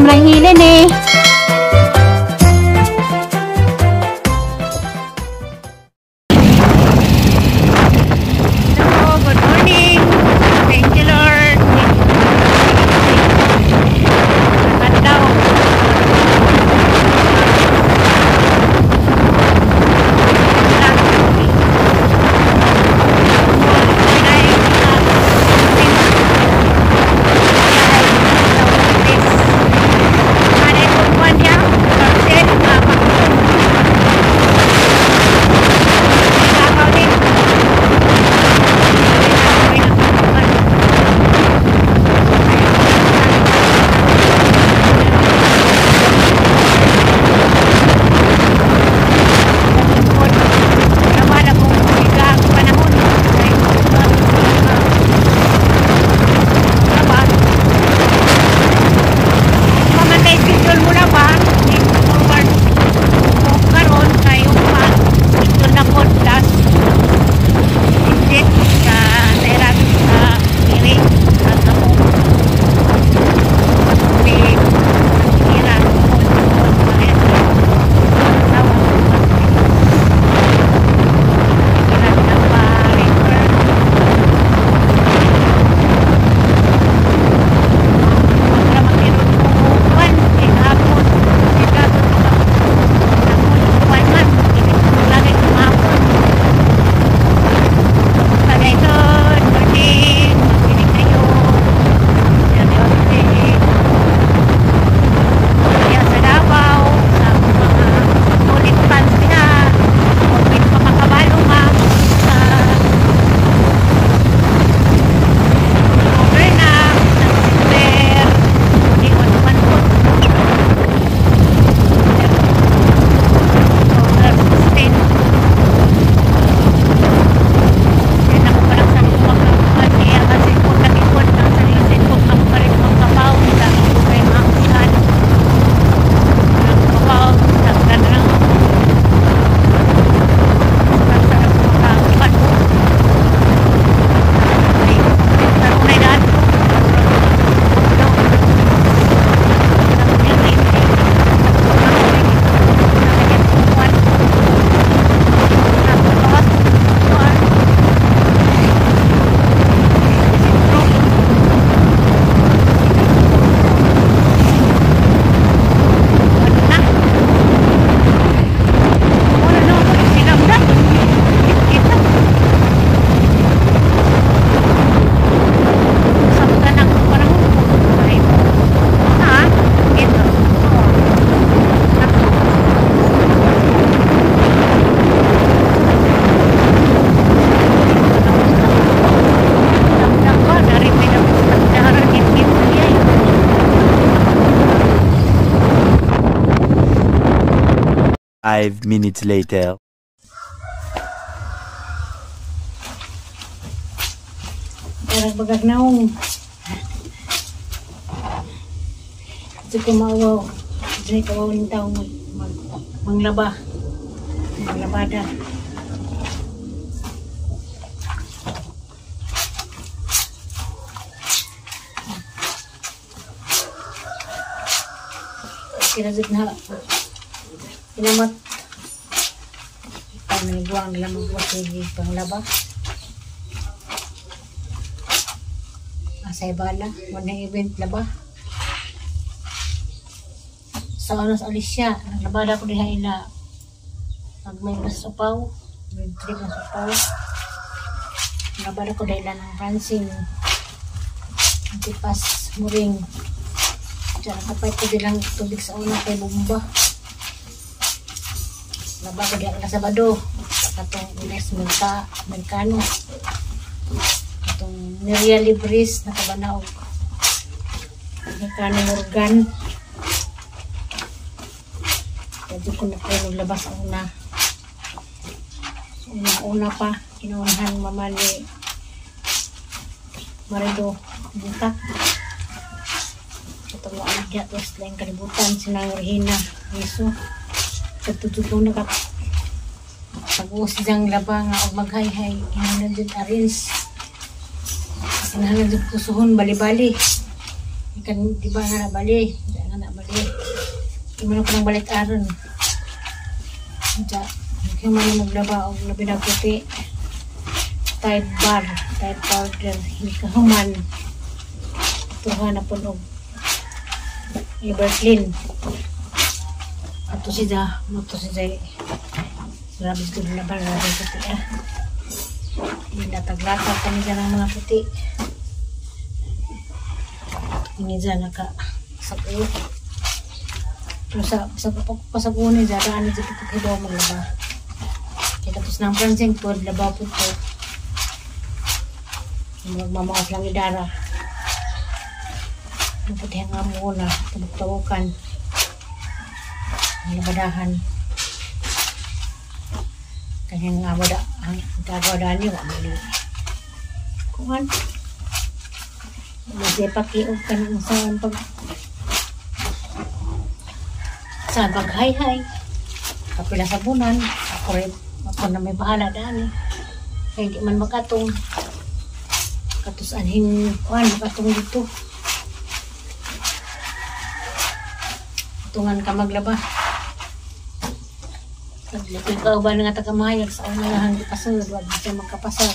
Lang hilin eh. Hello, good morning. Thank you, Lord. Adlaw. 5 minutes later. Bagag naong. Ito ko maawaw. Ito ko maawaw yung taong manglaba. Manglabada. Kinazit na pinamat. Paniguang nila magbuhat ng panglaba. Asay bala, wala event laba. Sa oras Alicia, naglabada ko diha ila. Pag may masupaw, may trip na supaw. Naglabada ko dahil ng prancing. Antipas, muring. Diyan, nakapait ko dilang tubig sa una kay bomba. Laba ko diha ila Sabado. Katong Ines Mercano. Katong Neria Libris, nakabanaog. Mercano Morgan. Pwede ko na kayo maglabas sa una. So, una-una pa, inunahan mamali Marido Butak. Ito mo anak niya, tapos lang kalibutan, sinang Regina, Yeso. Katututong na pag-uus diyang laba nga o maghay-hay, kinahanglan dyan arins. Kinahanglan dyan kusuhon, bali-bali. Ikan, di ba nga na bali? Di nga na bali. Imo ko nang balik aron. Diya, kaya man maglaba og labi na puti. Tide bar, Tide powder, hikahuman. Tuha na po og Everclean. Ato siya, mato siya. Grabe ko laban, grabe puti ah. Nilatag-latag kami dyan ng mga puti. Ini dyan naka-sago. Pero sa pagpasago ni dyan, daan dyan paghibaw maglaba. Kaya tapos ng pransing po, laba po ito. Magmamaos lang idara. Naputi ang amo na, tabok-tawokan. Ang labadahan. Kanyang amo da, ang gagawa dani, wala ni. Kuhan. Masipaki-og ka ng saan pag sa pag-hay-hay. Kapila sabunan, ako rin, ako na may bahala dani. Kaya di man makatong. Katos anhing kuhan, makatong dito. Tungan ka maglaba. Paglapit ka ba nga tagamahayag sa unang pasal, wag siya magkapasal.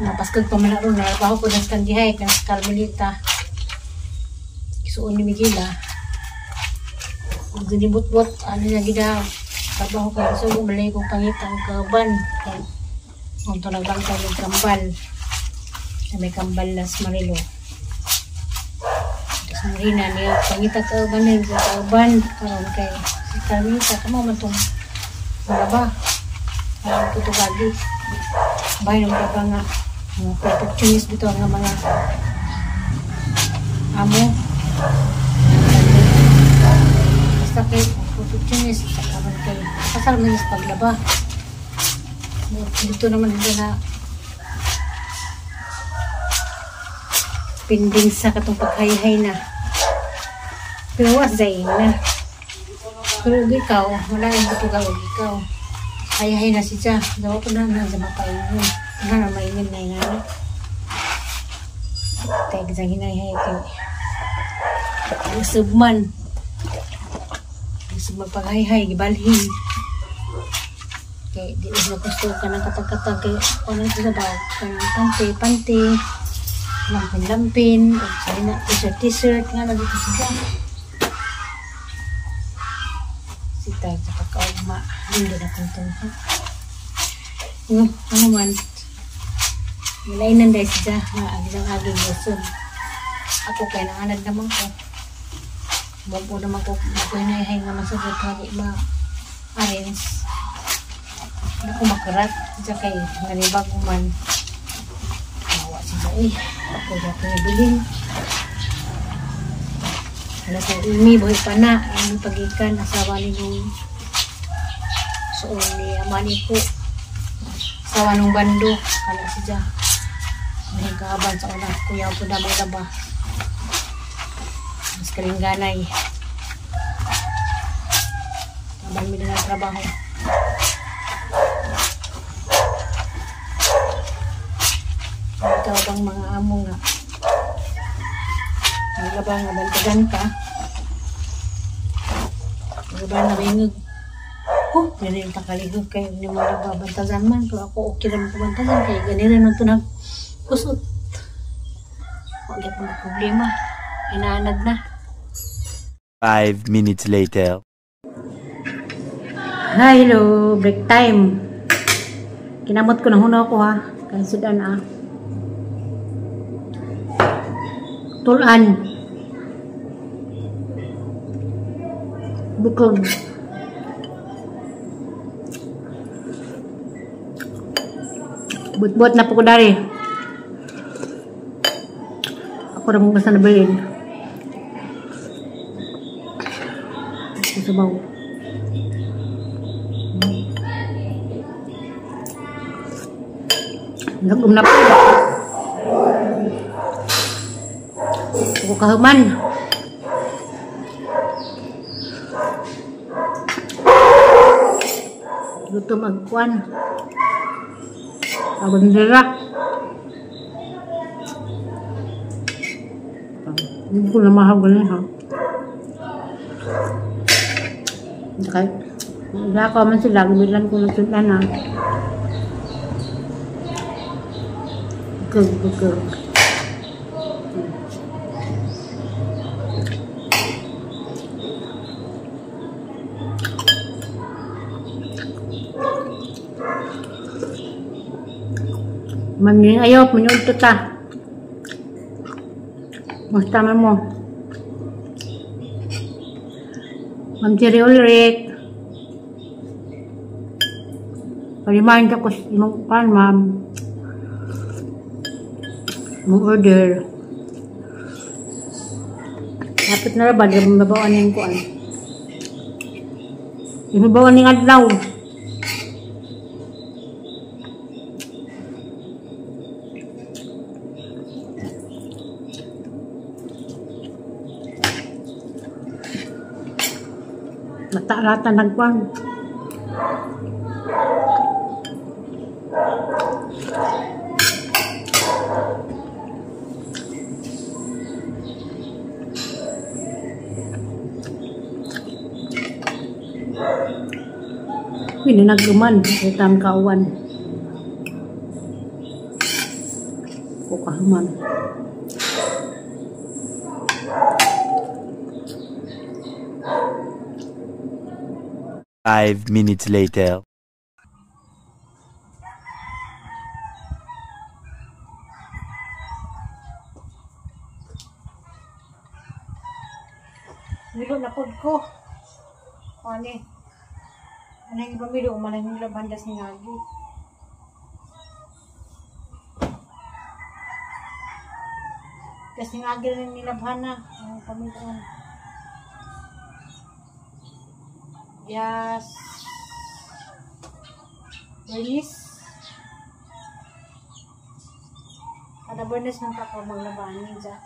Napaskag pa man aron, narabaho ko ng skandihay, kan sa Carmelita. Isuon ni Miguel ah. Ginibot-bot, ano niya gida, trabaho ka, so malay kong pangita ang kaban. Kung ito nagbangkay ng kambal, na may kambal las Marilo. Tapos Marina niya, pangita kauban na yung kauban, karon kay si Carmelita, kamo man itong malaba. Ang tutugagi. Bahay ng malaba nga, mga perfectionist dito nga mga amo. Basta kay perfectionist, saka kay pasal man sa paglaba. Dito naman hindi na pinding sa katong paghayhay na. Pero was daing na. Pero ikaw, wala yung tutugaw ikaw. Hayhay na siya. Dawa ko na na sa mapaingon. Ano na maingon na yung ano. Tayo sa hinayhay kay usubman. Usubman paghayhay, gibalhin. Kay di na gusto ka ng katag-katag. Kay ano sa ba? Kanang pante-pante. Lampin-lampin. T-shirt, t-shirt. Nga na dito siya. Sita sa pagkaugma. Hindi na kong tungha. Ano man. Malainan dahil siya. Nga, agisang aging gusto. Ako kaya nanganad naman ko. Buo naman ko. Ako hinahay nga masagot. Nga di ma-arrange. Ako makarat. Siya kay nganibag man. Mawa siya. Eh. Ako siya kinibilin. Ano sa imi, buhay pa na. Ang pagikan, asawa ni nung suon ni amani ko. Asawa nung bando. Kala siya. May kaaban sa una. Kuya ko na maglaba. Mas kalingganay. Taban mi na trabaho. Ikaw bang mga amo nga? Maglaba nga bantagan ka? Maglaba na maingag. Oh, ganun yung takalihog kayo. Hindi mo nagbabantagan man. Pero ako okay naman pabantagan. Kaya ganun rin ito nagkusot. Huwag yung problema. Inaanad na. 5 minutes later. Hi, hello. Break time. Kinamot ko na hunaw ko ha. Kaya sudan ah. Tulan. Bukog. Buat-buat na po ko dari. Ako na mong basta nabilin. Sabaw. Nagum na po. Ako kahuman. Gutom ang kuan. Abandera. Hindi ko na mahaw ganun ha. Okay. Wala ko man sila, gumilan ko na sila na. Gug, gug. Mami, ayaw, manyunto ta. Musta man mo? Ma'am Jerry Ulrich. Pa-remind ako sa imong pan, ma'am. Mong order. Dapat na ba, di ba mabawaan yung kuan? Di mabawaan yung adlaw. Natarata nagkuan. Hindi nagduman, itam kauan. Kukahuman. 5 minutes later. Milo na pod ko. Ani. Anang iba milo, manang yung laban das ni Agi. Das ni Agi rin nilabhan na ang pamilyon. Yes. Bernice. Kada Bernice nang kako maglaban ni ja.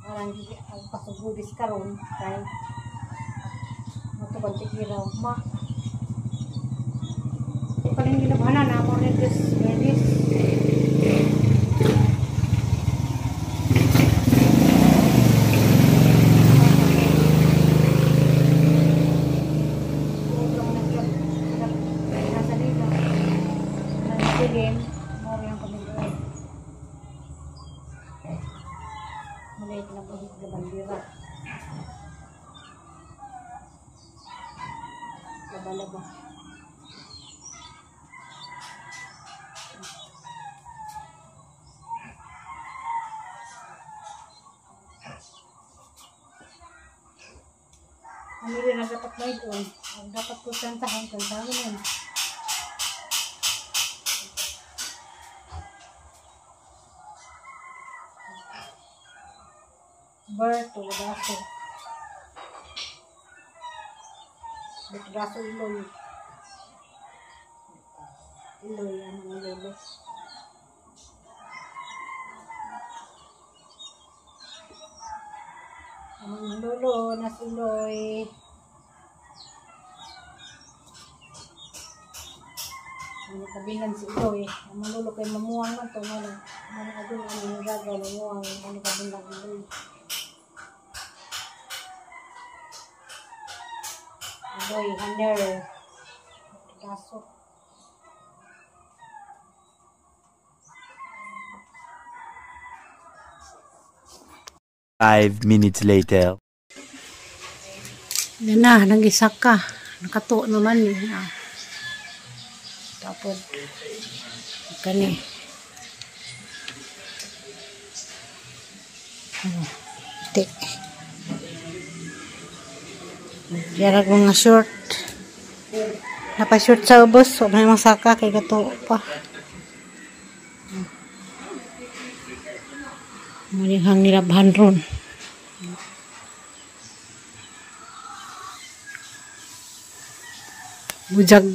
Parang ang pasugubis karon kay matubag tikiraw ma. Kaning gilabhanan na mo ni Chris Bernice. Maliit na buhok na bandira. Laba-laba. Ang na dapat may doon. Ang dapat ko kantahan, kantahan nun. Berto, Daso. Daso Iloy. Iloy, ano ang lolo. Ang lolo, nas Iloy. Ano kabilan si Iloy. Ang lolo kay mamuang man to. Ano, ano, ano, ano, ano, mamuang. Ano kabilan Iloy. Iloy, Haner, Daso. 5 minutes later. Yan na, nag-isa ka. Nakatuo naman eh. Ah. Tapos, kani. Oh, ti. Yarag mga short. Napa-short sa ubos. So, may masaka kay gato pa. Malihang nilabhan ron. Bujag.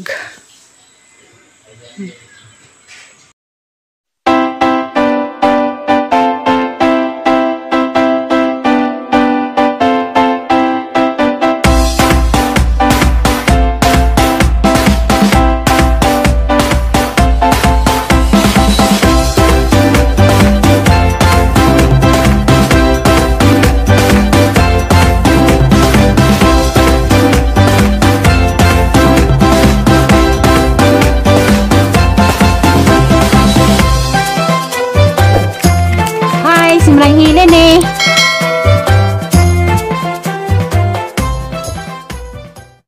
Lene.